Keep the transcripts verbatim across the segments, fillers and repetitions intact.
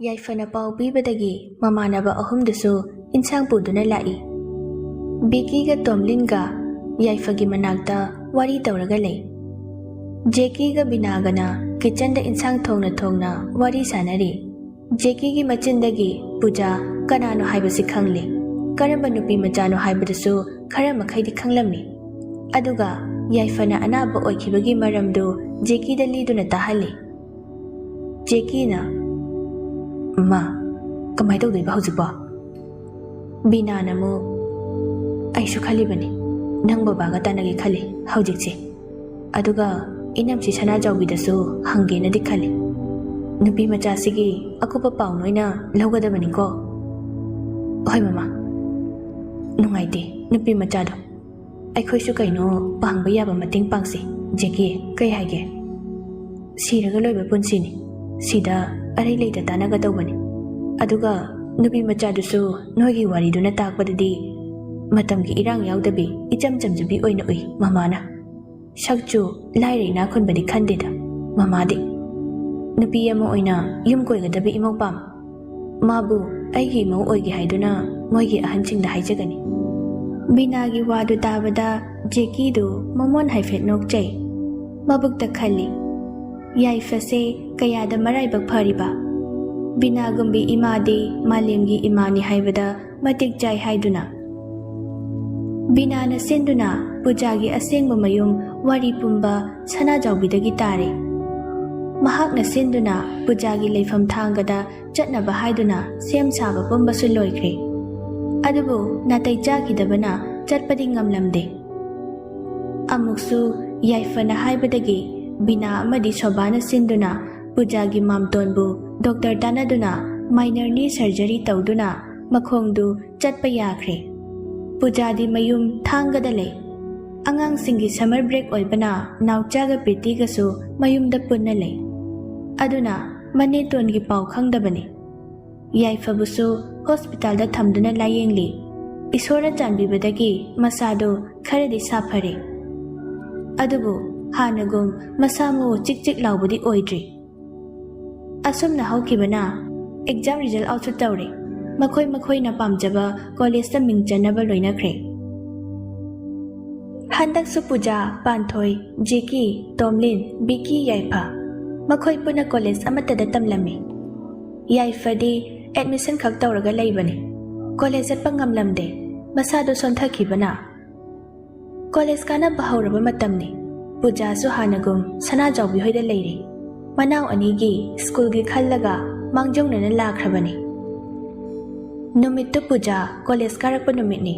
ꯌꯥꯏꯐꯅ ꯄꯥꯎ ꯄꯤꯕꯗꯒꯤ ꯃꯃꯥꯟꯅꯕ ꯑꯍꯨꯝꯗꯨꯁꯨ ꯏꯟꯁꯥꯡ ꯄꯨꯗꯨꯅ ꯂꯥꯛꯏ꯫ ꯕꯤꯀꯤꯒ ꯇꯣꯝꯂꯤꯟꯒ ꯌꯥꯏꯐꯒꯤ ꯃꯅꯥꯛꯇ ꯋꯥꯔꯤ ꯇꯧꯔꯒ ꯂꯩ꯫ ꯖꯦꯀꯤꯒ ꯕꯤꯅꯥꯒꯅ ꯀꯤꯆꯟꯗ ꯏꯟꯁꯥꯡ ꯊꯣꯡꯅ ꯊꯣꯡꯅ ꯋꯥꯔꯤ ꯁꯥꯟꯅꯔꯤ꯫ ꯖꯦꯀꯤꯒꯤ ꯃꯆꯤꯟꯗꯒꯤ ꯄꯨꯖꯥ ꯀꯅꯥꯅꯣ ꯍꯥꯏꯕꯁꯤ ꯈꯪꯂꯦ꯫ ꯀꯔꯝꯕ ꯅꯨꯄꯤ ꯃꯆꯥꯅꯣ ꯍꯥꯏꯕꯗꯨꯁꯨ ꯈꯔ ꯃꯈꯩꯗꯤ ꯈꯪꯂꯝꯃꯤ꯫ ꯑꯗꯨꯒ ꯌꯥꯏꯐꯅ ꯑꯅꯥꯕ ꯑꯣꯏꯈꯤꯕꯒꯤ ꯃꯔꯝꯗꯨ ꯖꯦꯀꯤꯗ ꯂꯤꯗꯨꯅ ꯇꯥꯍꯜꯂꯤ꯫ ꯖꯦꯀꯤꯅ, "ꯃꯥ, ꯀꯃꯥꯏ ꯇꯧꯗꯣꯏꯕ ꯍꯧꯖꯤꯛꯄꯣ?" ꯕꯤꯅꯥꯅ ꯑꯃꯨꯛ, "ꯑꯩꯁꯨ ꯈꯜꯂꯤꯕꯅꯤ, ꯅꯪ ꯕꯕꯥꯒ ꯇꯥꯟꯅꯒꯦ ꯈꯜꯂꯤ ꯍꯧꯖꯤꯛꯁꯦ꯫ ꯑꯗꯨꯒ ꯏꯅꯝꯁꯤ ꯁꯅꯥꯖꯥꯎꯕꯤꯗꯁꯨ ꯍꯪꯒꯦꯅꯗꯤ ꯈꯜꯂꯤ꯫ ꯅꯨꯄꯤ ꯃꯆꯥꯁꯤꯒꯤ ꯑꯀꯨꯞꯄ ꯄꯥꯎ ꯅꯣꯏꯅ ꯂꯧꯒꯗꯕꯅꯤꯀꯣ꯫" "ꯍꯣꯏ ꯃꯃꯥ, ꯅꯨꯡꯉꯥꯏꯇꯦ ꯅꯨꯄꯤ ꯃꯆꯥꯗꯣ꯫ ꯑꯩꯈꯣꯏꯁꯨ ꯀꯩꯅꯣ ꯄꯥꯡꯕ ꯌꯥꯕ ꯃꯇꯦꯡ ꯄꯥꯡꯁꯤ꯫ ꯖꯦꯀꯤ, ꯀꯩ ꯍꯥꯏꯒꯦ? ꯁꯤꯔꯒ ꯂꯣꯏꯕ ꯄꯨꯟꯁꯤꯅꯤ꯫ ꯁꯤꯗ ꯑꯔꯩ ꯂꯩꯇ ꯇꯥꯟꯅꯒꯗꯧꯕꯅꯤ꯫ ꯑꯗꯨꯒ ꯅꯨꯄꯤ ꯃꯆꯥꯗꯨꯁꯨ ꯅꯣꯏꯒꯤ ꯋꯥꯔꯤꯗꯨꯅ ꯇꯥꯛꯄꯗꯗꯤ ꯃꯇꯝꯒꯤ ꯏꯔꯥꯡ ꯌꯥꯎꯗꯕꯤ ꯏꯆꯝ ꯆꯝꯖꯕꯤ ꯑꯣꯏꯅ ꯎꯏ ꯃꯃꯥꯅ꯫ ꯁꯛꯆꯨ ꯂꯥꯏꯔ ꯏꯅꯥꯛ ꯈꯨꯟꯕꯗꯤ ꯈꯟꯗꯦꯗ ꯃꯃꯥꯗꯤ꯫ ꯅꯨꯄꯤ ꯑꯃ ꯑꯣꯏꯅ ꯌꯨꯝ ꯀꯣꯏꯒꯗꯕ ꯏꯃꯧ ꯄꯥꯝ꯫ ꯃꯥꯕꯨ ꯑꯩꯒꯤ ꯏꯃꯧ ꯑꯣꯏꯒꯦ ꯍꯥꯏꯗꯨꯅ ꯃꯣꯏꯒꯤ ꯑꯍꯟꯁꯤꯡꯗ ꯍꯥꯏꯖꯒꯅꯤ꯫" ꯕꯤꯅꯥꯒꯤ ꯋꯥꯗꯨ ꯇꯥꯕꯗ ꯖꯦꯀꯤꯗꯨ ꯃꯃꯣꯟ ꯍꯥꯏꯐꯦꯠ ꯅꯣꯛꯆꯩ꯫ ꯃꯕꯨꯛꯇ ꯈꯜꯂꯤ, "ꯌꯥꯏꯐꯁꯦ ꯀꯌꯥꯗ ꯃꯔꯥꯏꯕꯛ ꯐꯔꯤꯕ꯫ ꯕꯤꯅꯥꯒꯨꯝꯕꯤ ꯏꯃꯥꯗꯤ ꯃꯥꯂꯦꯝꯒꯤ ꯏꯃꯥꯅꯤ ꯍꯥꯏꯕꯗ ꯃꯇꯤꯛ ꯆꯥꯏ" ꯍꯥꯏꯗꯨꯅ꯫ ꯕꯤꯅꯥꯅ ꯁꯤꯟꯗꯨꯅ ꯄꯨꯖꯥꯒꯤ ꯑꯁꯦꯡꯕ ꯃꯌꯨꯝ ꯋꯥꯔꯤ ꯄꯨꯝꯕ ꯁꯅꯥꯖꯥꯎꯕꯤꯗꯒꯤ ꯇꯥꯔꯦ꯫ ꯃꯍꯥꯛꯅ ꯁꯤꯟꯗꯨꯅ ꯄꯨꯖꯥꯒꯤ ꯂꯩꯐꯝ ꯊꯥꯡꯒꯗ ꯆꯠꯅꯕ ꯍꯥꯏꯗꯨꯅ ꯁꯦꯝ ꯁꯥꯕ ꯄꯨꯝꯕꯁꯨ ꯂꯣꯏꯈ꯭ꯔꯦ꯫ ꯑꯗꯨꯕꯨ ꯅꯥꯇꯩ ꯆꯥꯈꯤꯗꯕꯅ ꯆꯠꯄꯗꯤ ꯉꯝꯂꯝꯗꯦ꯫ ꯑꯃꯨꯛꯁꯨ ꯌꯥꯏꯐꯅ ꯍꯥꯏꯕꯗꯒꯤ ꯕꯤꯅꯥ ꯑꯃꯗꯤ ꯁꯣꯕꯥꯅ ꯁꯤꯟꯗꯨꯅ ꯄꯨꯖꯥꯒꯤ ꯃꯥꯝꯇꯣꯟꯕꯨ ꯗꯣꯛꯇꯔ ꯇꯥꯟꯅꯗꯨꯅ ꯃꯥꯏꯅꯔ ꯅꯤ ꯁꯔꯖꯔꯤ ꯇꯧꯗꯨꯅ ꯃꯈꯣꯡꯗꯨ ꯆꯠꯄ ꯌꯥꯈ꯭ꯔꯦ꯫ ꯄꯨꯖꯥꯗꯤ ꯃꯌꯨꯝ ꯊꯥꯡꯒꯗ ꯂꯩ꯫ ꯑꯉꯥꯡꯁꯤꯡꯒꯤ ꯁꯝꯃꯔ ꯕ꯭ꯔꯦꯛ ꯑꯣꯏꯕꯅ ꯅꯥꯎꯆꯥꯒ ꯄ꯭ꯔꯤꯇꯤꯒꯁꯨ ꯃꯌꯨꯝꯗ ꯄꯨꯟꯅ ꯂꯩ꯫ ꯑꯗꯨꯅ ꯃꯅꯦꯇꯣꯟꯒꯤ ꯄꯥꯎ ꯈꯪꯗꯕꯅꯤ꯫ ꯌꯥꯏꯐꯕꯨꯁꯨ ꯍꯣꯁꯄꯤꯇꯥꯜꯗ ꯊꯝꯗꯨꯅ ꯂꯥꯌꯦꯡꯂꯤ꯫ ꯏꯁꯣꯔꯅ ꯆꯥꯟꯕꯤꯕꯗꯒꯤ ꯃꯁꯥꯗꯨ ꯈꯔꯗꯤ ꯁꯥꯐꯔꯦ꯫ ꯑꯗꯨꯕꯨ ꯍꯥꯟꯅꯒꯨꯝ ꯃꯁꯥ ꯃꯎ ꯆꯤꯛ ꯆꯤꯛ ꯂꯥꯎꯕꯗꯤ ꯑꯣꯏꯗ꯭ꯔꯤ꯫ ꯑꯁꯨꯝꯅ ꯍꯧꯈꯤꯕꯅ ꯑꯦꯛꯖꯥꯝ ꯔꯤꯖꯜ ꯑꯥꯎꯠꯁꯨ ꯇꯧꯔꯦ꯫ ꯃꯈꯣꯏ ꯃꯈꯣꯏꯅ ꯄꯥꯝꯖꯕ ꯀꯣꯂꯦꯖꯇ ꯃꯤꯡ ꯆꯟꯅꯕ ꯂꯣꯏꯅꯈ꯭ꯔꯦ꯫ ꯍꯟꯗꯛꯁꯨ ꯄꯨꯖꯥ, ꯄꯥꯟꯊꯣꯏ, ꯖꯦꯀꯤ, ꯇꯣꯝꯂꯤꯟ, ꯕꯤꯀꯤ, ꯌꯥꯏꯐ ꯃꯈꯣꯏ ꯄꯨꯟꯅ ꯀꯣꯂꯦꯖ ꯑꯃꯠꯇꯗ ꯇꯝꯂꯝꯃꯤ꯫ ꯌꯥꯏꯐꯗꯤ ꯑꯦꯗꯃꯤꯁꯟ ꯈꯛ ꯇꯧꯔꯒ ꯂꯩꯕꯅꯤ꯫ ꯀꯣꯂꯦꯖ ꯆꯠꯄ ꯉꯝꯂꯝꯗꯦ, ꯃꯁꯥꯗꯨ ꯁꯣꯟꯊꯈꯤꯕꯅ꯫ ꯀꯣꯂꯦꯖ ꯀꯥꯅꯕ ꯍꯧꯔꯕ ꯃꯇꯝꯅꯤ꯫ ꯄꯨꯖꯥꯁꯨ ꯍꯥꯟꯅꯒꯨꯝ ꯁꯅꯥꯖꯥꯎꯕꯤ ꯍꯣꯏꯗ ꯂꯩꯔꯤ꯫ ꯃꯅꯥꯎ ꯑꯅꯤꯒꯤ ꯁ꯭ꯀꯨꯜꯒꯤ ꯈꯜꯂꯒ ꯃꯥꯡꯖꯧꯅꯅ ꯂꯥꯛꯈ꯭ꯔꯕꯅꯤ꯫ ꯅꯨꯃꯤꯠꯇꯨ ꯄꯨꯖꯥ ꯀꯣꯂꯦꯖ ꯀꯥꯔꯛꯄ ꯅꯨꯃꯤꯠꯅꯤ꯫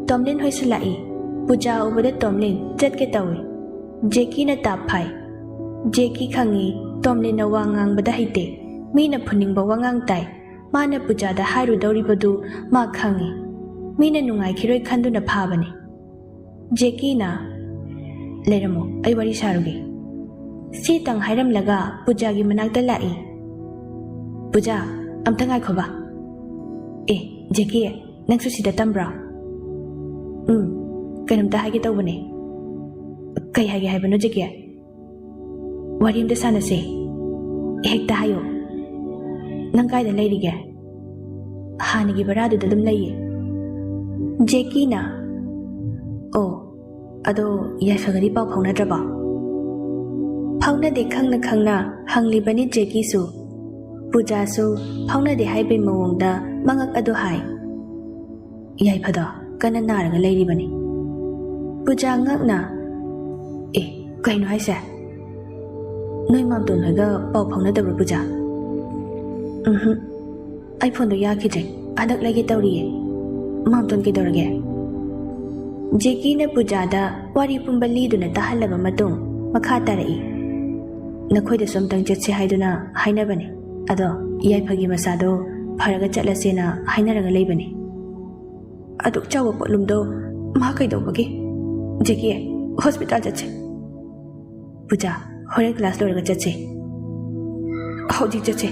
ꯇꯣꯝꯂꯤꯟ ꯍꯣꯏꯁꯨ ꯂꯥꯛꯏ꯫ ꯄꯨꯖꯥ ꯎꯕꯗ ꯇꯣꯝꯂꯤꯟ ꯆꯠꯀꯦ ꯇꯧꯏ꯫ ꯖꯦꯀꯤꯅ ꯇꯥꯞ ꯐꯥꯏ꯫ ꯖꯦꯀꯤ ꯈꯪꯏ ꯇꯣꯝꯂꯤꯟꯅ ꯋꯥ ꯉꯥꯡꯕꯗ ꯍꯩꯇꯦ꯫ ꯃꯤꯅ ꯐꯨꯅꯤꯡꯕ ꯋꯥꯉꯥꯡ ꯇꯥꯏ꯫ ꯃꯥꯅ ꯄꯨꯖꯥꯗ ꯍꯥꯏꯔꯨꯗꯧꯔꯤꯕꯗꯨ ꯃꯥ ꯈꯪꯏ꯫ ꯃꯤꯅ ꯅꯨꯡꯉꯥꯏꯈꯤꯔꯣꯏ ꯈꯟꯗꯨꯅ ꯐꯥꯕꯅꯤ꯫ ꯖꯦꯀꯤꯅ, "ꯂꯩꯔꯝꯃꯣ, ꯑꯩ ꯋꯥꯔꯤ ꯁꯥꯔꯨꯒꯦ"꯫ ꯁꯤꯇꯪ ꯍꯥꯏꯔꯝꯂꯒ ꯄꯨꯖꯥꯒꯤ ꯃꯅꯥꯛꯇ ꯂꯥꯛꯏ꯫ "ꯄꯨꯖꯥ, ꯑꯝꯇ ꯉꯥꯏꯈꯣꯕ꯫ ꯑꯦ, ꯖꯦꯀꯤ, ꯅꯪꯁꯨ ꯁꯤꯗ ꯇꯝꯕ꯭ꯔꯣ?" "ꯎꯝ, ꯀꯩꯅꯣꯝꯇ ꯍꯥꯏꯒꯦ ꯇꯧꯕꯅꯦ"꯫ "ꯀꯩ ꯍꯥꯏꯒꯦ ꯍꯥꯏꯕꯅꯣ, ꯖꯦꯀꯤ?" "ꯋꯥꯔꯤ ꯑꯝꯇ ꯁꯥꯟꯅꯁꯦ"꯫ "ꯍꯦꯛꯇ ꯍꯥꯏꯌꯣ꯫ ꯅꯪ ꯀꯥꯏꯗ ꯂꯩꯔꯤꯒꯦ?" "ꯍꯥꯟꯅꯒꯤ ꯚꯔꯥꯗꯨꯗ ꯑꯗꯨꯝ ꯂꯩꯌꯦ"꯫ ꯖꯦꯀꯤꯅ, "ꯑꯣ, ꯑꯗꯣ ꯌꯥꯏꯐꯒꯗꯤ ꯄꯥꯎ ꯐꯥꯎꯅꯗ꯭ꯔꯕꯣ?" ꯐꯥꯎꯅꯗꯦ ꯈꯪꯅ ꯈꯪꯅ ꯍꯪꯂꯤꯕꯅꯤ ꯖꯦꯀꯤꯁꯨ꯫ ꯄꯨꯖꯥꯁꯨ ꯐꯥꯎꯅꯗꯦ ꯍꯥꯏꯕꯩ ꯃꯑꯣꯡꯗ ꯃꯉꯛ ꯑꯗꯨ ꯍꯥꯏ꯫ "ꯌꯥꯏꯐꯗꯣ ꯀꯟꯅ ꯅꯥꯔꯒ ꯂꯩꯔꯤꯕꯅꯤ"꯫ ꯄꯨꯖꯥ ꯉꯛꯅ, "ꯑꯦ, ꯀꯩꯅꯣ ꯍꯥꯏꯁꯦ? ꯅꯣꯏ ꯃꯥꯝꯇꯣꯟ ꯍꯣꯏꯒ ꯄꯥꯎ ꯐꯥꯎꯅꯗꯕ꯭ꯔꯣ, ꯄꯨꯖꯥ?" "ꯎꯝꯍꯨꯝ, ꯑꯩ ꯐꯣꯟꯗꯣ ꯌꯥꯈꯤꯗ꯭ꯔꯦ꯫ ꯍꯟꯗꯛ ꯂꯩꯒꯦ ꯇꯧꯔꯤꯌꯦ"꯫ "ꯃꯥꯝꯇꯣꯟ ꯀꯩꯗꯧꯔꯒꯦ?" ꯖꯦꯀꯤꯅ ꯄꯨꯖꯥꯗ ꯋꯥꯔꯤ ꯄꯨꯝꯕ ꯂꯤꯗꯨꯅ ꯇꯥꯍꯜꯂꯕ ꯃꯇꯨꯡ ꯃꯈꯥ ꯇꯥꯔꯛꯏ꯫ "ꯅꯈꯣꯏꯗꯁꯨ ꯑꯝꯇꯪ ꯆꯠꯁꯦ ꯍꯥꯏꯗꯨꯅ ꯍꯥꯏꯅꯕꯅꯦ꯫ ꯑꯗꯣ ꯌꯥꯏꯐꯒꯤ ꯃꯁꯥꯗꯣ ꯐꯔꯒ ꯆꯠꯂꯁꯦꯅ ꯍꯥꯏꯅꯔꯒ ꯂꯩꯕꯅꯦ꯫ ꯑꯗꯨꯛ ꯆꯥꯎꯕ ꯄꯣꯠꯂꯨꯝꯗꯣ ꯃꯥ ꯀꯩꯗꯧꯕꯒꯤ? ꯖꯦꯀꯤ, ꯍꯣꯁꯄꯤꯇꯥꯜ ꯆꯠꯁꯦ꯫" "ꯄꯨꯖꯥ, ꯍꯣꯔꯦꯟ ꯀ꯭ꯂꯥꯁ ꯂꯣꯏꯔꯒ ꯆꯠꯁꯦ꯫" "ꯍꯧꯖꯤꯛ ꯆꯠꯁꯦ꯫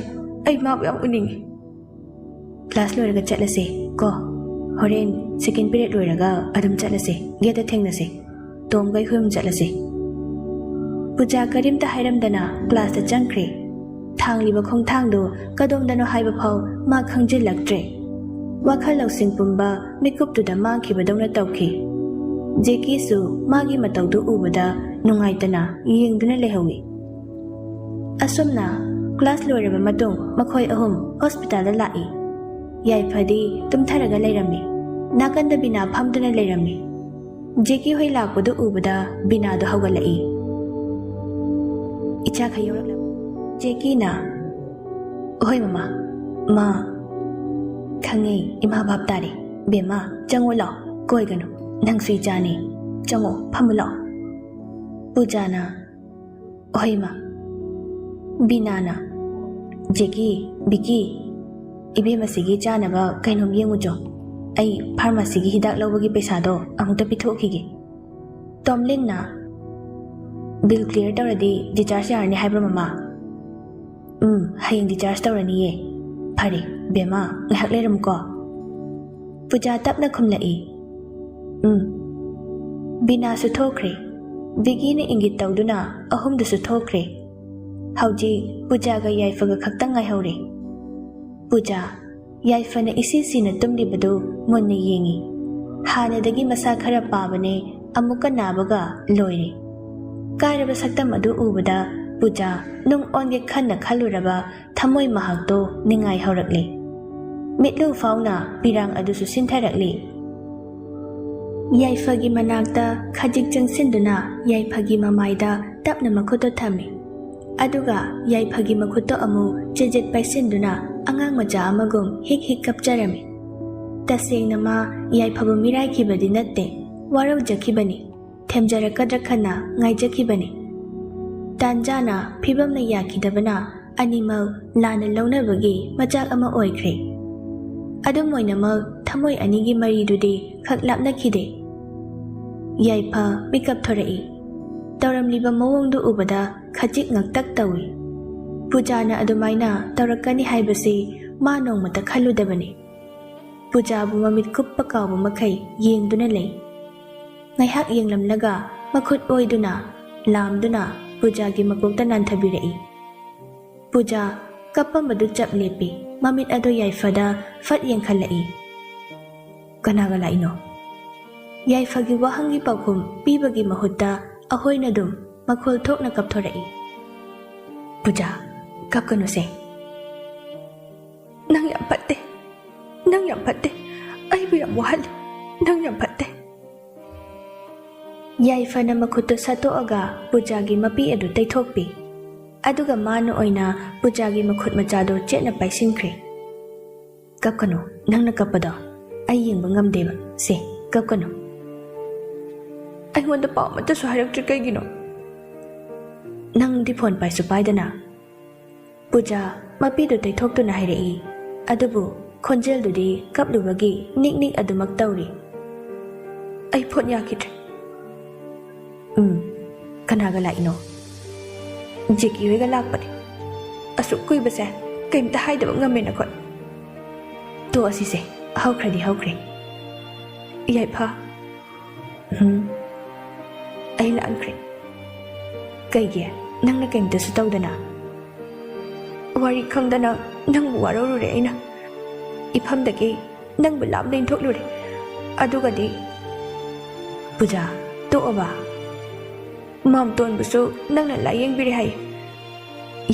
ꯑꯩ ꯃꯥꯕꯨ ꯌꯥꯝ ꯎꯅꯤꯡꯉꯤ꯫" "ꯀ꯭ꯂꯥꯁ ꯂꯣꯏꯔꯒ ꯆꯠꯂꯁꯦ ꯀꯣ꯫ ꯍꯣꯔꯦꯟ ꯁꯦꯀꯦꯟ ꯄꯤꯔꯤꯌꯗ ꯂꯣꯏꯔꯒ ꯑꯗꯨꯝ ꯆꯠꯂꯁꯦ꯫ ꯒꯦꯠꯇ ꯊꯦꯡꯅꯁꯦ꯫ ꯇꯣꯝꯒ ꯑꯩꯈꯣꯏ ꯑꯍꯨꯝ ꯆꯠꯂꯁꯦ꯫" ꯄꯨꯖꯥ ꯀꯔꯤꯝꯇ ꯍꯥꯏꯔꯝꯗꯅ ꯀ꯭ꯂꯥꯁꯇ ꯆꯪꯈ꯭ꯔꯦ꯫ ꯊꯥꯡꯂꯤꯕ ꯈꯣꯡꯊꯥꯡꯗꯣ ꯀꯗꯣꯝꯗꯅꯣ ꯍꯥꯏꯕ ꯐꯥꯎ ꯃꯥ ꯈꯪꯖꯤꯜꯂꯛꯇ꯭ꯔꯦ꯫ ꯋꯥꯈꯜ ꯂꯧꯁꯤꯡ ꯄꯨꯝꯕ ꯃꯤꯀꯨꯞꯇꯨꯗ ꯃꯥꯡꯈꯤꯕꯗꯧꯅ ꯇꯧꯈꯤ꯫ ꯖꯦꯀꯤꯁꯨ ꯃꯥꯒꯤ ꯃꯇꯧꯗꯨ ꯎꯕꯗ ꯅꯨꯡꯉꯥꯏꯇꯅ ꯌꯦꯡꯗꯨꯅ ꯂꯩꯍꯧꯏ꯫ ꯑꯁꯨꯝꯅ ꯀ꯭ꯂꯥꯁ ꯂꯣꯏꯔꯕ ꯃꯇꯨꯡ ꯃꯈꯣꯏ ꯑꯍꯨꯝ ꯍꯣꯁꯄꯤꯇꯥꯜꯗ ꯂꯥꯛꯏ꯫ ꯌꯥꯏꯐꯗꯤ ꯇꯨꯝꯊꯔꯒ ꯂꯩꯔꯝꯃꯤ꯫ ꯅꯥꯀꯟꯗ ꯕꯤꯅꯥ ꯐꯝꯗꯨꯅ ꯂꯩꯔꯝꯃꯤ꯫ ꯖꯦꯀꯤ ꯍꯣꯏ ꯂꯥꯛꯄꯗꯨ ꯎꯕꯗ ꯕꯤꯅꯥꯗꯣ ꯍꯧꯒꯠꯂꯛꯏ꯫ "ꯏꯆꯥꯈꯩ ꯌꯧꯔꯛꯂꯕ?" ꯖꯦꯀꯤꯅ, "ꯍꯣꯏ ꯃꯃꯥ꯫" "ꯃꯥ, ꯈꯪꯉꯦ, ꯏꯃꯥ ꯚꯥꯞ ꯇꯥꯔꯦ꯫ ꯕꯦꯝꯃ, ꯆꯪꯉꯣ ꯂꯥꯛꯑꯣ, ꯀꯣꯏꯒꯅꯨ꯫ ꯅꯪꯁꯨ ꯏꯆꯥꯅꯤ꯫ ꯆꯪꯉꯣ, ꯐꯝꯃꯨ ꯂꯥꯛꯑꯣ꯫" ꯄꯨꯖꯥꯅ, "ꯍꯣꯏ ꯃꯥ꯫" ꯕꯤꯅꯥꯅ, "ꯖꯦꯀꯤ, ꯕꯤꯀꯤ, ꯏꯕꯦꯝꯃꯁꯤꯒꯤ ꯆꯥꯅꯕ ꯀꯩꯅꯣꯝ ꯌꯦꯡꯉꯨꯆꯣ꯫ ꯑꯩ ꯐꯥꯔꯃꯥꯁꯤꯒꯤ ꯍꯤꯗꯥꯛ ꯂꯧꯕꯒꯤ ꯄꯩꯁꯥꯗꯣ ꯑꯃꯨꯛꯇ ꯄꯤꯊꯣꯛꯈꯤꯒꯦ꯫" ꯇꯣꯝꯂꯤꯟꯅ, "ꯕꯤꯜ ꯀ꯭ꯂꯤꯌꯥꯔ ꯇꯧꯔꯗꯤ ꯗꯤꯆꯥꯔꯖ ꯌꯥꯔꯅꯤ ꯍꯥꯏꯕ꯭ꯔꯣ ꯃꯃꯥ?" "ꯎꯝ, ꯍꯌꯦꯡ ꯗꯤꯆꯥꯔꯖ ꯇꯧꯔꯅꯤꯌꯦ꯫" "ꯐꯔꯦ ꯕꯦꯝꯃ, ꯉꯥꯏꯍꯥꯛ ꯂꯩꯔꯝꯃꯨꯀꯣ꯫" ꯄꯨꯖꯥ ꯇꯞꯅ ꯈꯨꯝꯂꯛꯏ, "ꯎꯝ꯫" ꯕꯤꯅꯥꯁꯨ ꯊꯣꯛꯈ꯭ꯔꯦ꯫ ꯕꯤꯀꯤꯅ ꯏꯪꯒꯤꯠ ꯇꯧꯗꯨꯅ ꯑꯍꯨꯝꯗꯨꯁꯨ ꯊꯣꯛꯈ꯭ꯔꯦ꯫ ꯍꯧꯖꯤꯛ ꯄꯨꯖꯥꯒ ꯌꯥꯏꯐꯒ ꯈꯛꯇꯪ ꯉꯥꯏꯍꯧꯔꯦ꯫ ꯄꯨꯖꯥ, ꯌꯥꯏꯐꯅ ꯏꯁꯤ ꯁꯤꯅ ꯇꯨꯝꯂꯤꯕꯗꯨ ꯃꯨꯟꯅ ꯌꯦꯡꯏ꯫ ꯍꯥꯟꯅꯗꯒꯤ ꯃꯁꯥ ꯈꯔ ꯄꯥꯕꯅꯦ, ꯑꯃꯨꯛꯀ ꯅꯥꯕꯒ ꯂꯣꯏꯔꯦ꯫ ꯀꯥꯏꯔꯕ ꯁꯛꯇꯝ ꯑꯗꯨ ꯎꯕꯗ ꯄꯨꯖꯥ ꯅꯨꯡ ꯑꯣꯟꯒꯦ ꯈꯟꯅ ꯈꯜꯂꯨꯔꯕ ꯊꯃꯣꯏ ꯃꯍꯥꯛꯇꯣ ꯅꯤꯡꯉꯥꯏ ꯍꯧꯔꯛꯂꯦ꯫ ꯃꯤꯠꯂꯨ ꯐꯥꯎꯅ ꯄꯤꯔꯥꯡ ꯑꯗꯨꯁꯨ ꯁꯤꯟꯊꯔꯛꯂꯦ꯫ ꯌꯥꯏꯐꯒꯤ ꯃꯅꯥꯛꯇ ꯈꯖꯤꯛ ꯆꯪꯁꯤꯟꯗꯨꯅ ꯌꯥꯏꯐꯒꯤ ꯃꯃꯥꯏꯗ ꯇꯞꯅ ꯃꯈꯨꯠꯇꯨ ꯊꯝꯃꯤ꯫ ꯑꯗꯨꯒ ꯌꯥꯏꯐꯒꯤ ꯃꯈꯨꯠꯇꯣ ꯑꯃꯨꯛ ꯆꯦꯖꯦꯠ ꯄꯥꯏꯁꯤꯟꯗꯨꯅ ꯑꯉꯥꯡ ꯃꯆꯥ ꯑꯃꯒꯨꯝ ꯍꯤꯛ ꯍꯤꯛ ꯀꯞꯆꯔꯝꯃꯤ꯫ ꯇꯁꯦꯡꯅ ꯃꯥ ꯌꯥꯏꯐꯕꯨ ꯃꯤꯔꯥꯏꯈꯤꯕꯗꯤ ꯅꯠꯇꯦ꯫ ꯋꯥꯔꯧꯖꯈꯤꯕꯅꯤ, ꯊꯦꯝꯖꯔꯛꯀꯗ꯭ꯔꯥ ꯈꯟꯅ ꯉꯥꯏꯖꯈꯤꯕꯅꯤ꯫ ꯇꯥꯟꯖꯥꯅ ꯐꯤꯕꯝꯅ ꯌꯥꯈꯤꯗꯕꯅ ꯑꯅꯤꯃꯛ ꯂꯥꯟꯅ ꯂꯧꯅꯕꯒꯤ ꯃꯆꯥꯛ ꯑꯃ ꯑꯣꯏꯈ꯭ꯔꯦ꯫ ꯑꯗꯨꯝ ꯑꯣꯏꯅꯃꯛ ꯊꯃꯣꯏ ꯑꯅꯤꯒꯤ ꯃꯔꯤꯗꯨꯗꯤ ꯈꯛ ꯂꯥꯞꯅꯈꯤꯗꯦ꯫ ꯌꯥꯏꯐ ꯃꯤꯀꯞ ꯊꯣꯔꯛꯏ꯫ ꯇꯧꯔꯝꯂꯤꯕ ꯃꯑꯣꯡꯗꯨ ꯎꯕꯗ ꯈꯖꯤꯛ ꯉꯛꯇꯛ ꯇꯧꯏ꯫ ꯄꯨꯖꯥꯅ ꯑꯗꯨꯃꯥꯏꯅ ꯇꯧꯔꯛꯀꯅꯤ ꯍꯥꯏꯕꯁꯤ ꯃꯥ ꯅꯣꯡꯃꯇ ꯈꯜꯂꯨꯗꯕꯅꯤ꯫ ꯄꯨꯖꯥꯕꯨ ꯃꯃꯤꯠ ꯀꯨꯞꯄ ꯀꯥꯎꯕ ꯃꯈꯩ ꯌꯦꯡꯗꯨꯅ ꯂꯩ꯫ ꯉꯥꯏꯍꯥꯛ ꯌꯦꯡꯂꯝꯂꯒ ꯃꯈꯨꯠ ꯑꯣꯏꯗꯨꯅ, ꯂꯥꯝꯗꯨꯅ ꯄꯨꯖꯥꯒꯤ ꯃꯀꯣꯛꯇ ꯅꯥꯟꯊꯕꯤꯔꯛꯏ꯫ ꯄꯨꯖꯥ ꯀꯞꯄꯝꯕꯗꯨ ꯆꯞ ꯂꯦꯞꯄꯤ꯫ ꯃꯃꯤꯠ ꯑꯗꯨ ꯌꯥꯏꯐꯗ ꯐꯠ ꯌꯦꯡꯈꯠꯂꯛꯏ꯫ "ꯀꯅꯥꯒ ꯂꯥꯛꯏꯅꯣ?" ꯌꯥꯏꯐꯒꯤ ꯋꯥꯍꯪꯒꯤ ꯄꯥꯎꯈꯨꯝ ꯄꯤꯕꯒꯤ ꯃꯍꯨꯠꯇ ꯑꯍꯣꯏꯅ ꯑꯗꯨꯝ ꯃꯈꯣꯜ ꯊꯣꯛꯅ ꯀꯞꯊꯣꯔꯛꯏ꯫ "ꯄꯨꯖꯥ, ꯀꯞꯀꯅꯨꯁꯦ꯫ ꯅꯪ ꯌꯥꯝ ꯐꯠꯇꯦ꯫ ꯅꯪ ꯌꯥꯝ ꯐꯠꯇꯦ꯫ ꯑꯩꯕꯨ ꯌꯥꯝ ꯋꯥꯍꯜꯂꯤ꯫ ꯅꯪ ꯌꯥꯝ ꯐꯠꯇꯦ꯫" ꯌꯥꯏꯐꯅ ꯃꯈꯨꯠꯇꯨ ꯁꯠꯇꯣꯛꯑꯒ ꯄꯨꯖꯥꯒꯤ ꯃꯄꯤ ꯑꯗꯨ ꯇꯩꯊꯣꯛꯄꯤ꯫ ꯑꯗꯨꯒ ꯃꯥꯅ ꯑꯣꯏꯅ ꯄꯨꯖꯥꯒꯤ ꯃꯈꯨꯠ ꯃꯆꯥꯗꯨ ꯆꯦꯠꯅ ꯄꯥꯏꯁꯤꯟꯈ꯭ꯔꯦ꯫ "ꯀꯞꯀꯅꯨ, ꯅꯪꯅ ꯀꯞꯄꯗꯣ ꯑꯩ ꯌꯦꯡꯕ ꯉꯝꯗꯦꯕ꯫ ꯁꯦ, ꯀꯞꯀꯅꯨ꯫" "ꯑꯩꯉꯣꯟꯗ ꯄꯥꯎ ꯑꯃꯠꯇꯁꯨ ꯍꯥꯏꯔꯛꯇ꯭ꯔꯤ ꯀꯩꯒꯤꯅꯣ?" "ꯅꯪꯗꯤ ꯐꯣꯟ ꯄꯥꯏꯁꯨ ꯄꯥꯏꯗꯅ꯫" ꯄꯨꯖꯥ ꯃꯄꯤꯗꯨ ꯇꯩꯊꯣꯛꯇꯨꯅ ꯍꯥꯏꯔꯛꯏ꯫ ꯑꯗꯨꯕꯨ ꯈꯣꯟꯖꯦꯜꯗꯨꯗꯤ ꯀꯞꯂꯨꯕꯒꯤ ꯅꯤꯛ ꯅꯤꯛ ꯑꯗꯨꯃꯛ ꯇꯧꯔꯤ꯫ "ꯑꯩ ꯐꯣꯟ ꯌꯥꯈꯤꯗ꯭ꯔꯦ꯫" "ꯎꯝ, ꯀꯅꯥꯒ ꯂꯥꯛꯏꯅꯣ?" "ꯖꯦꯀꯤ ꯍꯣꯏꯒ ꯂꯥꯛꯄꯅꯦ꯫ ꯑꯁꯨꯛ ꯀꯨꯏꯕꯁꯦ ꯀꯩꯝꯇ ꯍꯥꯏꯗꯕ ꯉꯝꯃꯦꯅ ꯑꯩꯈꯣꯏ꯫" "ꯇꯣꯛꯑꯁꯤꯁꯦ, ꯍꯧꯈ꯭ꯔꯗꯤ ꯍꯧꯈ꯭ꯔꯦ꯫" "ꯌꯥꯏꯐ꯫" "ꯎꯝ, ꯑꯩ ꯂꯥꯟꯈ꯭ꯔꯦ꯫" "ꯀꯩꯒꯤ? ꯅꯪꯅ ꯀꯩꯝꯇꯁꯨ ꯇꯧꯗꯅ꯫" "ꯋꯥꯔꯤ ꯈꯪꯗꯅ ꯅꯪꯕꯨ ꯋꯥꯔꯧꯔꯨꯔꯦ ꯑꯩꯅ꯫ ꯏꯐꯝꯗꯒꯤ ꯅꯪꯕꯨ ꯂꯥꯞꯅ ꯏꯟꯊꯣꯛꯂꯨꯔꯦ꯫ ꯑꯗꯨꯒꯗꯤ..." "ꯄꯨꯖꯥ, ꯇꯣꯛꯑꯕ?" "ꯃꯥꯝꯇꯣꯟꯕꯨꯁꯨ ꯅꯪꯅ ꯂꯥꯏꯌꯦꯡꯕꯤꯔꯦ ꯍꯥꯏ꯫"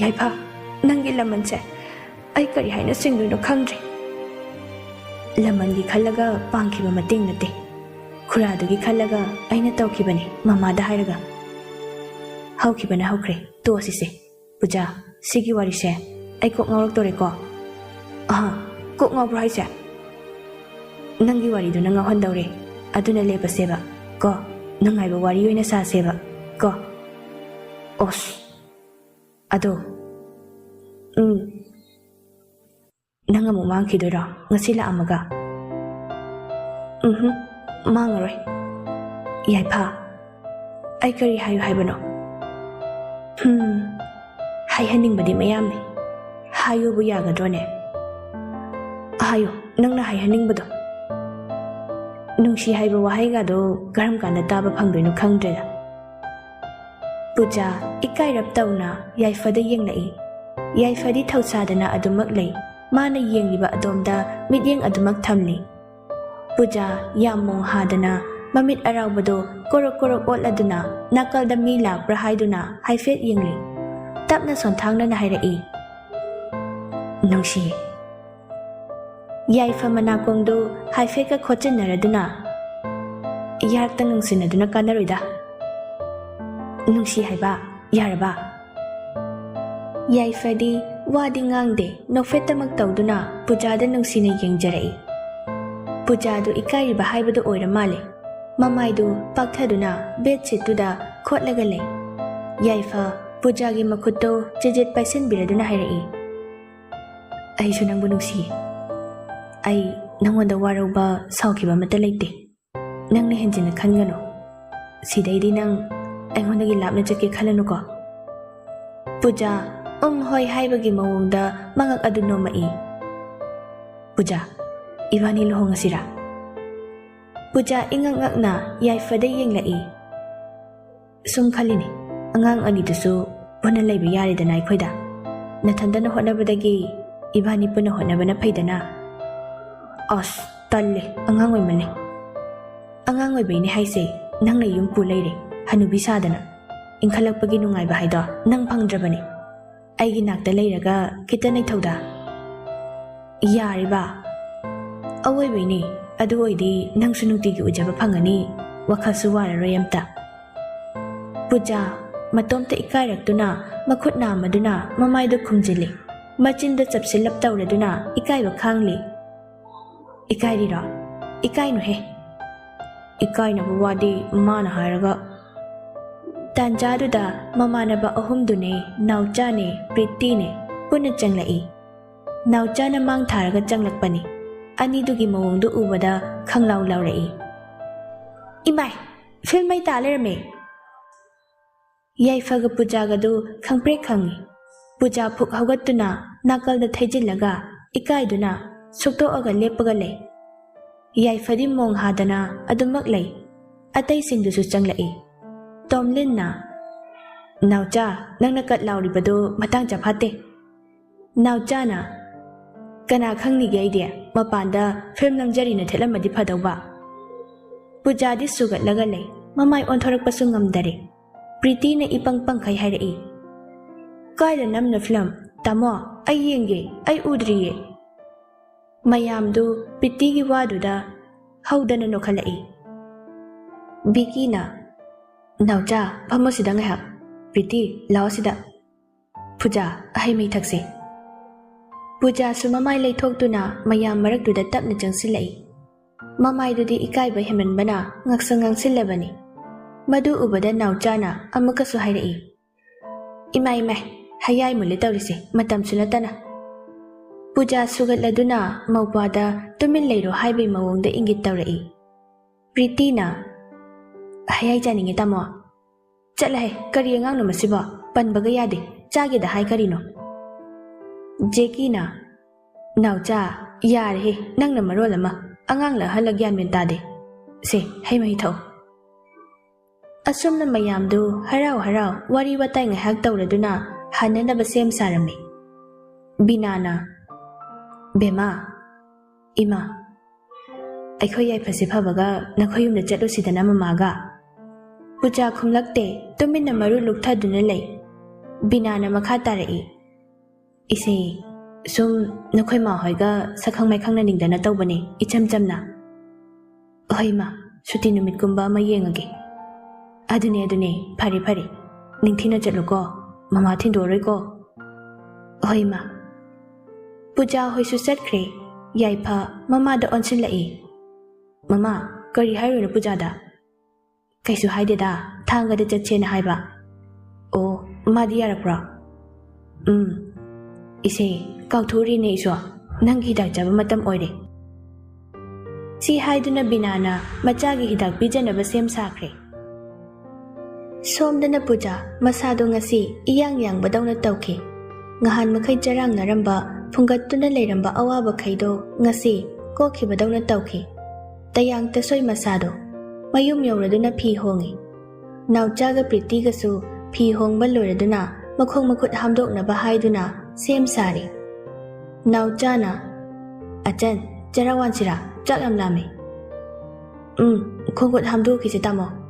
"ꯌꯥꯏꯐ, ꯅꯪꯒꯤ ꯂꯃꯟꯁꯦ ꯑꯩ ꯀꯔꯤ ꯍꯥꯏꯅ ꯁꯤꯡꯗꯣꯏꯅꯣ ꯈꯪꯗ꯭ꯔꯦ꯫" "ꯂꯃꯟꯒꯤ ꯈꯜꯂꯒ ꯄꯥꯡꯈꯤꯕ ꯃꯇꯦꯡ ꯅꯠꯇꯦ꯫ ꯈꯨꯔꯥꯗꯨꯒꯤ ꯈꯜꯂꯒ ꯑꯩꯅ ꯇꯧꯈꯤꯕꯅꯤ, ꯃꯃꯥꯗ ꯍꯥꯏꯔꯒ꯫" "ꯍꯧꯈꯤꯕꯅ ꯍꯧꯈ꯭ꯔꯦ, ꯇꯣꯛꯑꯁꯤꯁꯦ꯫ ꯄꯨꯖꯥ, ꯁꯤꯒꯤ ꯋꯥꯔꯤꯁꯦ ꯑꯩ ꯀꯣꯛ ꯉꯥꯎꯔꯛꯇꯣꯔꯦꯀꯣ꯫" "ꯑꯍꯥ, ꯀꯣꯛ ꯉꯥꯎꯕ꯭ꯔꯣ ꯍꯥꯏꯁꯦ?" "ꯅꯪꯒꯤ ꯋꯥꯔꯤꯗꯨꯅ ꯉꯥꯎꯍꯟꯗꯧꯔꯦ꯫ ꯑꯗꯨꯅ ꯂꯦꯞꯄꯁꯦꯕ ꯀꯣ, ꯅꯨꯡꯉꯥꯏꯕ ꯋꯥꯔꯤ ꯑꯣꯏꯅ ꯁꯥꯁꯦꯕ ꯀꯣ꯫ ꯑꯣꯁ, ꯑꯗꯣ, ꯎꯝ, ꯅꯪ ꯑꯃꯨꯛ ꯃꯥꯡꯈꯤꯗꯣꯏꯔꯣ ꯉꯁꯤ ꯂꯥꯛꯑꯝꯃꯒ? ꯎꯝꯍꯨꯝ, ꯃꯥꯡꯉꯔꯣꯏ꯫ ꯌꯥꯏꯐ, ꯑꯩ ꯀꯔꯤ ꯍꯥꯏꯌꯨ ꯍꯥꯏꯕꯅꯣ? ꯍꯝ, ꯍꯥꯏꯍꯟꯅꯤꯡꯕꯗꯤ ꯃꯌꯥꯝꯅꯤ꯫ ꯍꯥꯏꯌꯨꯕꯨ ꯌꯥꯒꯗ꯭ꯔꯣꯅꯦ? ꯍꯥꯏꯌꯨ, ꯅꯪꯅ ꯍꯥꯏꯍꯟꯅꯤꯡꯕꯗꯣ꯫ ꯅꯨꯡꯁꯤ ꯍꯥꯏꯕ ꯋꯥꯍꯩꯒꯗꯣ ꯀꯔꯝ ꯀꯥꯟꯗ ꯇꯥꯕ ꯐꯪꯗꯣꯏꯅꯣ ꯈꯪꯗ꯭ꯔꯦꯗ꯫ ꯄꯨꯖꯥ ꯏꯀꯥꯏꯔꯞ ꯇꯧꯅ ꯌꯥꯏꯐꯗ ꯌꯦꯡꯂꯛꯏ꯫ ꯌꯥꯏꯐꯗꯤ ꯊꯧꯁꯥꯗꯅ ꯑꯗꯨꯃꯛ ꯂꯩ꯫ ꯃꯥꯅ ꯌꯦꯡꯂꯤꯕ ꯑꯗꯣꯝꯗ ꯃꯤꯠꯌꯦꯡ ꯑꯗꯨꯃꯛ ꯊꯝꯂꯤ꯫ ꯄꯨꯖꯥ ꯌꯥꯝ ꯃꯣꯡ ꯍꯥꯗꯅ ꯃꯃꯤꯠ ꯑꯔꯥꯎꯕꯗꯣ ꯀꯣꯔꯣꯛ ꯀꯣꯔꯣꯛ ꯑꯣꯠꯂꯗꯨꯅ ꯅꯥꯀꯜꯗ ꯃꯤ ꯂꯥꯛꯄ꯭ꯔꯥ ꯍꯥꯏꯗꯨꯅ ꯍꯥꯏꯐꯦꯠ ꯌꯦꯡꯂꯤ꯫ ꯇꯞꯅ ꯁꯣꯟꯊꯥꯡꯅꯅ ꯍꯥꯏꯔꯛꯏ, "ꯅꯨꯡꯁꯤ꯫" ꯌꯥꯏꯐ ꯃꯅꯥꯀꯣꯡꯗꯨ ꯍꯥꯏꯐꯦꯠꯀ ꯈꯣꯠꯆꯤꯟꯅꯔꯗꯨꯅ, "ꯌꯥꯔꯛꯇ ꯉꯪꯁꯤꯟꯅꯗꯨꯅ ꯀꯥꯟꯅꯔꯣꯏꯗ꯫ ꯅꯨꯡꯁꯤ ꯍꯥꯏꯕ, ꯌꯥꯔꯕ?" ꯌꯥꯏꯐꯗꯤ ꯋꯥꯗꯤ ꯉꯥꯡꯗꯦ, ꯅꯣꯛꯐꯦꯠꯇꯃꯛ ꯇꯧꯗꯨꯅ ꯄꯨꯖꯥꯗ ꯅꯨꯡꯁꯤꯅ ꯌꯦꯡꯖꯔꯛꯏ꯫ ꯄꯨꯖꯥꯗꯨ ꯏꯀꯥꯏꯔꯤꯕ ꯍꯥꯏꯕꯗꯨ ꯑꯣꯏꯔ ꯃꯥꯜꯂꯦ꯫ ꯃꯃꯥꯏꯗꯨ ꯄꯥꯛꯊꯗꯨꯅ ꯕꯦꯗꯁꯤꯠꯇꯨꯗ ꯈꯣꯠꯂꯒ ꯂꯩ꯫ ꯌꯥꯏꯐ ꯄꯨꯖꯥꯒꯤ ꯃꯈꯨꯠꯇꯨ ꯆꯤꯖꯤꯠ ꯄꯥꯏꯁꯤꯟꯕꯤꯔꯗꯨꯅ ꯍꯥꯏꯔꯛꯏ, "ꯑꯩꯁꯨ ꯅꯪꯕꯨ ꯅꯨꯡꯁꯤꯌꯦ꯫ ꯑꯩ ꯅꯪꯉꯣꯟꯗ ꯋꯥꯔꯧꯕ, ꯁꯥꯎꯈꯤꯕ ꯑꯃꯠꯇ ꯂꯩꯇꯦ꯫ ꯅꯪꯅ ꯍꯦꯟꯖꯤꯟꯅ ꯈꯟꯒꯅꯨ꯫ ꯁꯤꯗꯩꯗꯤ ꯅꯪ ꯑꯩꯉꯣꯟꯗꯒꯤ ꯂꯥꯞꯅ ꯆꯠꯀꯦ ꯈꯜꯂꯅꯨꯀꯣ?" ꯄꯨꯖꯥ ꯎꯝ ꯍꯣꯏ ꯍꯥꯏꯕꯒꯤ ꯃꯑꯣꯡꯗ ꯃꯉꯛ ꯑꯗꯨ ꯅꯣꯝꯃꯛꯏ꯫ "ꯄꯨꯖꯥ, ꯏꯕꯥꯅꯤ ꯂꯨꯍꯣꯡꯉꯁꯤꯔꯥ?" ꯄꯨꯖꯥ ꯏꯉꯛ ꯉꯛꯅ ꯌꯥꯏꯐꯗ ꯌꯦꯡꯂꯛꯏ꯫ "ꯁꯨꯝ ꯈꯜꯂꯤꯅꯦ, ꯑꯉꯥꯡ ꯑꯅꯤꯗꯨꯁꯨ ꯄꯨꯟꯅ ꯂꯩꯕ ꯌꯥꯔꯦꯗꯅ ꯑꯩꯈꯣꯏꯗ꯫ ꯅꯊꯟꯗꯅ ꯍꯣꯠꯅꯕꯗꯒꯤ ꯏꯕꯥꯅꯤ ꯄꯨꯟꯅ ꯍꯣꯠꯅꯕꯅ ꯐꯩꯗꯅ?" "ꯑꯁ, ꯇꯜꯂꯦ, ꯑꯉꯥꯡ ꯑꯣꯏꯃꯜꯂꯦ꯫" "ꯑꯉꯥꯡ ꯑꯣꯏꯕꯩꯅꯦ ꯍꯥꯏꯁꯦ, ꯅꯪꯅ ꯌꯨꯝ ꯄꯨ ꯂꯩꯔꯦ, ꯍꯅꯨꯕꯤ ꯁꯥꯗꯅ꯫ ꯏꯟꯈꯠꯂꯛꯄꯒꯤ ꯅꯨꯡꯉꯥꯏꯕ ꯍꯥꯏꯗꯣ ꯅꯪ ꯐꯪꯗ꯭ꯔꯕꯅꯦ꯫ ꯑꯩꯒꯤ ꯅꯥꯛꯇ ꯂꯩꯔꯒ ꯈꯤꯇ ꯅꯩꯊꯧꯗ꯫" "ꯌꯥꯔꯤꯕ?" "ꯑꯋꯣꯏꯕꯩꯅꯦ꯫ ꯑꯗꯨ ꯑꯣꯏꯗꯤ ꯅꯪꯁꯨ ꯅꯨꯡꯇꯤꯒꯤ ꯎꯖꯕ ꯐꯪꯉꯅꯤ, ꯋꯥꯈꯜꯁꯨ ꯋꯥꯔꯔꯣꯏ ꯑꯝꯇ꯫" ꯄꯨꯖꯥ ꯃꯇꯣꯝꯇ ꯏꯀꯥꯏꯔꯛꯇꯨꯅ ꯃꯈꯨꯠ ꯅꯥꯝꯃꯗꯨꯅ ꯃꯃꯥꯏꯗꯨ ꯈꯨꯝꯖꯤꯜꯂꯤ꯫ ꯃꯆꯤꯟꯗ ꯆꯞꯁꯤꯜꯂꯞ ꯇꯧꯔꯗꯨꯅ ꯏꯀꯥꯏꯕ ꯈꯥꯡꯂꯤ꯫ "ꯏꯀꯥꯏꯔꯤꯔꯣ? ꯏꯀꯥꯏꯅꯨꯍꯦ꯫ ꯏꯀꯥꯏꯅꯕ ꯋꯥꯗꯤ ꯃꯥꯅ ꯍꯥꯏꯔꯒ꯫ ꯇꯥꯟꯖꯥꯗꯨꯗ ꯃꯃꯥꯟꯅꯕ ꯑꯍꯨꯝꯗꯨꯅꯦ, ꯅꯥꯎꯆꯥꯅꯦ, ꯄ꯭ꯔꯤꯇꯤꯅꯦ ꯄꯨꯟꯅ ꯆꯪꯂꯛꯏ꯫ ꯅꯥꯎꯆꯥꯅ ꯃꯥꯡ ꯊꯥꯔꯒ ꯆꯪꯂꯛꯄꯅꯤ꯫ ꯑꯅꯤꯗꯨꯒꯤ ꯃꯑꯣꯡꯗꯨ ꯎꯕꯗ ꯈꯪꯂꯥꯎ ꯂꯥꯎꯔꯛꯏ꯫ "ꯏꯃꯥꯏ, ꯐꯤꯜꯝ ꯃꯩ ꯇꯥ ꯂꯩꯔꯝꯃꯦ!" ꯌꯥꯏꯐꯒ ꯄꯨꯖꯥꯒꯗꯨ ꯈꯪꯄ꯭ꯔꯦꯛ ꯈꯪꯏ꯫ ꯄꯨꯖꯥ ꯐꯨꯛ ꯍꯧꯒꯠꯇꯨꯅ ꯅꯥꯀꯜꯗ ꯊꯩꯖꯤꯜꯂꯒ ꯏꯀꯥꯏꯗꯨꯅ ꯁꯨꯛꯇꯣꯛꯑꯒ ꯂꯦꯞꯄꯒ ꯂꯩ꯫ ꯌꯥꯏꯐꯗꯤ ꯃꯣꯡ ꯍꯥꯗꯅ ꯑꯗꯨꯃꯛ ꯂꯩ꯫ ꯑꯇꯩꯁꯤꯡꯗꯨꯁꯨ ꯆꯪꯂꯛꯏ꯫ ꯇꯣꯝꯂꯤꯟꯅ, "ꯅꯥꯎꯆꯥ, ꯅꯪꯅ ꯀꯠ ꯂꯥꯎꯔꯤꯕꯗꯨ ꯃꯇꯥꯡ ꯆꯥꯐꯥꯠꯇꯦ꯫" ꯅꯥꯎꯆꯥꯅ, "ꯀꯅꯥ ꯈꯪꯅꯤꯒꯦ ꯑꯩꯗꯤ? ꯃꯄꯥꯟꯗ ꯐꯤꯜꯝ ꯅꯝꯖꯔꯤꯅ ꯊꯦꯠꯂꯝꯃꯗꯤ ꯐꯗꯧꯕ꯫" ꯄꯨꯖꯥꯗꯤ ꯁꯨꯒꯠꯂꯒ ꯂꯩ꯫ ꯃꯃꯥꯏ ꯑꯣꯟꯊꯣꯔꯛꯄꯁꯨ ꯉꯝꯗꯔꯦ꯫ ꯄ꯭ꯔꯤꯇꯤꯅ ꯏꯄꯪ ꯄꯪꯈꯩ ꯍꯥꯏꯔꯛꯏ꯫ "ꯀꯥꯏꯗ ꯅꯝꯅꯣ ꯐꯤꯂꯝ? ꯇꯥꯃꯣ, ꯑꯩ ꯌꯦꯡꯒꯦ, ꯑꯩ ꯎꯗ꯭ꯔꯤꯌꯦ꯫" ꯃꯌꯥꯝꯗꯨ ꯄ꯭ꯔꯤꯇꯤꯒꯤ ꯋꯥꯗꯨꯗ ꯍꯧꯗꯅ ꯅꯣꯛꯈꯠꯂꯛꯏ꯫ ꯕꯤꯀꯤꯅ, "ꯅꯥꯎꯆꯥ, ꯐꯝꯃꯣ ꯁꯤꯗ ꯉꯥꯏꯍꯥꯛ꯫ ꯄ꯭ꯔꯤꯇꯤ, ꯂꯥꯛꯑꯣ ꯁꯤꯗ꯫ ꯄꯨꯖꯥ, ꯑꯍꯩ ꯃꯍꯤ ꯊꯛꯁꯦ꯫" ꯄꯨꯖꯥꯁꯨ ꯃꯃꯥꯏ ꯂꯩꯊꯣꯛꯇꯨꯅ ꯃꯌꯥꯝ ꯃꯔꯛꯇꯨꯗ ꯇꯞꯅ ꯆꯪꯁꯤꯜꯂꯛꯏ꯫ ꯃꯃꯥꯏꯗꯨꯗꯤ ꯏꯀꯥꯏꯕ ꯍꯦꯟꯃꯟꯕꯅ ꯉꯛꯁꯪ ꯉꯥꯡꯁꯤꯜꯂꯕꯅꯤ꯫ ꯃꯗꯨ ꯎꯕꯗ ꯅꯥꯎꯆꯥꯅ ꯑꯃꯨꯛꯀꯁꯨ ꯍꯥꯏꯔꯛꯏ, "ꯏꯃꯥꯏ, ꯏꯃꯥꯏ, ꯍꯌꯥꯏ ꯃꯨꯜꯂꯦ ꯇꯧꯔꯤꯁꯦ, ꯃꯇꯝꯁꯨ ꯅꯠꯇꯅ꯫" ꯄꯨꯖꯥ ꯁꯨꯒꯠꯂꯗꯨꯅ ꯃꯧꯄ꯭ꯋꯥꯗ ꯇꯨꯃꯤꯟ ꯂꯩꯔꯣ ꯍꯥꯏꯕꯩ ꯃꯑꯣꯡꯗ ꯏꯪꯒꯤꯠ ꯇꯧꯔꯛꯏ꯫ ꯄ꯭ꯔꯤꯇꯤꯅ, "ꯍꯌꯥꯏ ꯆꯥꯅꯤꯡꯉꯦ, ꯇꯥꯃꯣ꯫" "ꯆꯠꯂꯍꯦ, ꯀꯔꯤ ꯑꯉꯥꯡꯅꯣ ꯃꯁꯤꯕꯣ? ꯄꯟꯕꯒ ꯌꯥꯗꯦ꯫ ꯆꯥꯒꯦꯗ ꯍꯥꯏ ꯀꯔꯤꯅꯣ?" ꯖꯦꯀꯤꯅ, "ꯅꯥꯎꯆꯥ, ꯌꯥꯔꯦꯍꯦ, ꯅꯪꯅ ꯃꯔꯣꯜ ꯑꯃ, ꯑꯉꯥꯡꯂ ꯑꯍꯜꯂ ꯒ꯭ꯌꯥꯟ ꯃꯦꯟ ꯇꯥꯗꯦ꯫ ꯁꯦ, ꯍꯩ ꯃꯍꯤ ꯊꯛꯑꯣ꯫" ꯑꯁꯨꯝꯅ ꯃꯌꯥꯝꯗꯨ ꯍꯔꯥꯎ ꯍꯔꯥꯎ ꯋꯥꯔꯤ ꯋꯥꯇꯥꯏ ꯉꯥꯏꯍꯥꯛ ꯇꯧꯔꯗꯨꯅ ꯍꯟꯅꯅꯕ ꯁꯦꯝ ꯁꯥꯔꯝꯃꯤ꯫ ꯕꯤꯅꯥꯅ, "ꯕꯦꯃꯥ, ꯏꯃꯥ, ꯑꯩꯈꯣꯏ ꯌꯥꯏꯐꯁꯦ ꯐꯕꯒ ꯅꯈꯣꯏ ꯌꯨꯝꯗ ꯆꯠꯂꯨꯁꯤꯗꯅ ꯃꯃꯥꯒ꯫" ꯄꯨꯖꯥ ꯈꯨꯝꯂꯛꯇꯦ, ꯇꯨꯃꯤꯟꯅ ꯃꯔꯨ ꯂꯨꯛꯊꯗꯨꯅ ꯂꯩ꯫ ꯕꯤꯅꯥꯅ ꯃꯈꯥ ꯇꯥꯔꯛꯏ, "ꯏꯆꯦ, ꯁꯨꯝ ꯅꯈꯣꯏ ꯃꯥ ꯍꯣꯏꯒ ꯁꯛꯈꯪ ꯃꯥꯏꯈꯪꯅꯅꯤꯡꯗꯅ ꯇꯧꯕꯅꯦ, ꯏꯆꯝ ꯆꯝꯅ꯫" "ꯍꯣꯏ ꯏꯃꯥ, ꯁꯨꯇꯤ ꯅꯨꯃꯤꯠꯀꯨꯝꯕ ꯑꯃ ꯌꯦꯡꯉꯒꯦ꯫" "ꯑꯗꯨꯅꯦ, ꯑꯗꯨꯅꯦ, ꯐꯔꯦ, ꯐꯔꯦ꯫ ꯅꯤꯡꯊꯤꯅ ꯆꯠꯂꯨꯀꯣ, ꯃꯃꯥ ꯊꯤꯟꯗꯣꯛꯑꯔꯣꯏꯀꯣ꯫" "ꯍꯣꯏ ꯏꯃꯥ꯫" ꯄꯨꯖꯥ ꯍꯣꯏꯁꯨ ꯆꯠꯈ꯭ꯔꯦ꯫ ꯌꯥꯏꯐ ꯃꯃꯥꯗ ꯑꯣꯟꯁꯤꯜꯂꯛꯏ꯫ "ꯃꯃꯥ, ꯀꯔꯤ ꯍꯥꯏꯔꯨꯅꯣ ꯄꯨꯖꯥꯗ? ꯀꯩꯁꯨ ꯍꯥꯏꯗꯦꯗ, ꯊꯥꯡꯒꯗ ꯆꯠꯁꯦꯅ ꯍꯥꯏꯕ꯫ ꯑꯣ, ꯃꯥꯗꯤ ꯌꯥꯔꯛꯄ꯭ꯔꯣ? ꯎꯝ꯫ ꯏꯁꯦ, ꯀꯥꯎꯊꯣꯛꯎꯔꯤꯅꯦ ꯑꯩꯁꯨ, ꯅꯪꯒꯤ ꯍꯤꯗꯥꯛ ꯆꯥꯕ ꯃꯇꯝ ꯑꯣꯏꯔꯦ꯫ ꯁꯤ ꯍꯥꯏꯗꯨꯅ ꯕꯤꯅꯥꯅ ꯃꯆꯥꯒꯤ ꯍꯤꯗꯥꯛ ꯄꯤꯖꯅꯕ ꯁꯦꯝ ꯁꯥꯈ꯭ꯔꯦ꯫ ꯁꯣꯝꯗꯅ ꯄꯨꯖꯥ ꯃꯁꯥꯗꯣ ꯉꯁꯤ ꯏꯌꯥꯡ ꯌꯥꯡꯕꯗꯧꯅ ꯇꯧꯈꯤ꯫ ꯉꯍꯥꯟ ꯃꯈꯩ ꯆꯔꯥꯡꯅꯔꯝꯕ, ꯐꯨꯡꯒꯠꯇꯨꯅ ꯂꯩꯔꯝꯕ ꯑꯋꯥꯕꯈꯩꯗꯣ ꯉꯁꯤ ꯀꯣꯛꯈꯤꯕꯗꯧꯅ ꯇꯧꯈꯤ꯫ ꯇꯌꯥꯡ ꯇꯁꯣꯏ ꯃꯁꯥꯗꯣ꯫ ꯃꯌꯨꯝ ꯌꯧꯔꯗꯨꯅ ꯐꯤ ꯍꯣꯡꯉꯤ꯫ ꯅꯥꯎꯆꯥꯒ ꯄ꯭ꯔꯤꯇꯤꯒꯁꯨ ꯐꯤ ꯍꯣꯡꯕ ꯂꯣꯏꯔꯗꯨꯅ ꯃꯈꯣꯡ ꯃꯈꯨꯠ ꯍꯥꯝꯗꯣꯛꯅꯕ ꯍꯥꯏꯗꯨꯅ ꯁꯦꯝ ꯁꯥꯔꯤ꯫ ꯅꯥꯎꯆꯥꯅ, "ꯑꯆꯟ, ꯆꯔꯥ ꯋꯥꯟꯁꯤꯔꯥ? ꯆꯥꯛ ꯌꯥꯝ ꯂꯥꯝꯃꯦ꯫" "ꯎꯝ, ꯈꯣꯡ ꯈꯨꯠ ꯍꯥꯝꯗꯣꯛꯈꯤꯁꯦ ꯇꯥꯃꯣ꯫